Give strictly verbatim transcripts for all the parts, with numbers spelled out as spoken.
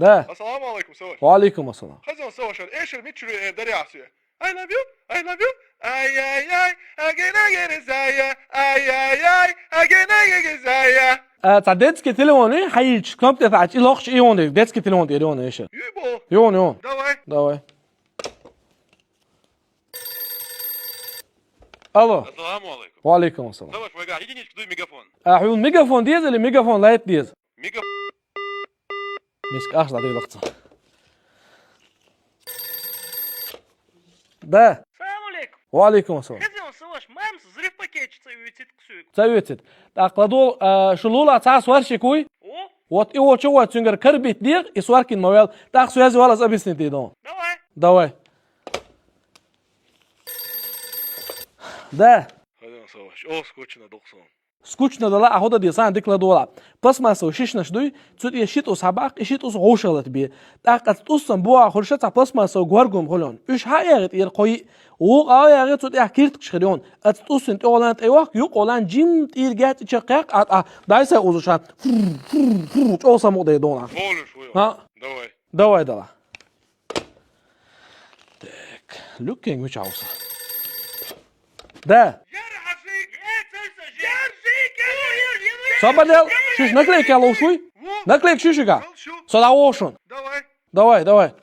Да. Ассаламу алейкум, Саваш. Ва алейкум ассалам. Хазан Саваш, эшер мичури, э, дарясу. I love you, I love you. Ай-яй-яй, агена-гена зая. Ай-яй-яй, агена-гена зая. Э, ца детский телефон, э, хайч, кнопка тач, и лохч, и он, детский телефон, и он, эшер. Юй бо. И он, и он. Давай. Давай. Алло. Ассаламу алейкум. Ва алейкум ассалам. Саваш, вайга, единичка дуй мегафон. А, хьун мегафон деза или мегафон лайт деза? Мегафон. Миска ахла дей лахца. Да. Салам алейкум. Ва алейкум ассалам. Хазан Саваш, мамс взрыв пакетчица юцит ксюк. Ца юцит. Так, ладул, а, шулула ца сварщик уй? О? Вот и очо вот цунгар карбит дир, и сваркин мавел. Так, связи валас объяснить дидон. Давай. Давай. Да. Хазан Саваш, о, скучно дохсон. Скучно дала, а хода дисан дикла дола. Пластмассовый шишнаш дуй, цуд и щит ус хабак, и щит ус гошалат би. Так, ацт уссан буа хурша ца пластмассовый гваргум холон. Уш ха ягит ир кой, о, а ягит цуд я киртк шхирион. Ацт уссан тёлан тевак, юк олан джим тиргет чакак, а, а, дайса узуша. Фу, фу, фу, чё само дей дона. Волюш, волюш. Ха? Давай. Давай, дала. Так, люкинг мучался. Да. Собадел, шиш наклейки алушуй. Наклейк шишига. Сюда ошун. Давай. Давай, давай.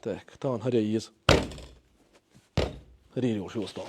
Так, кто он, Харя из? Харя уши устал.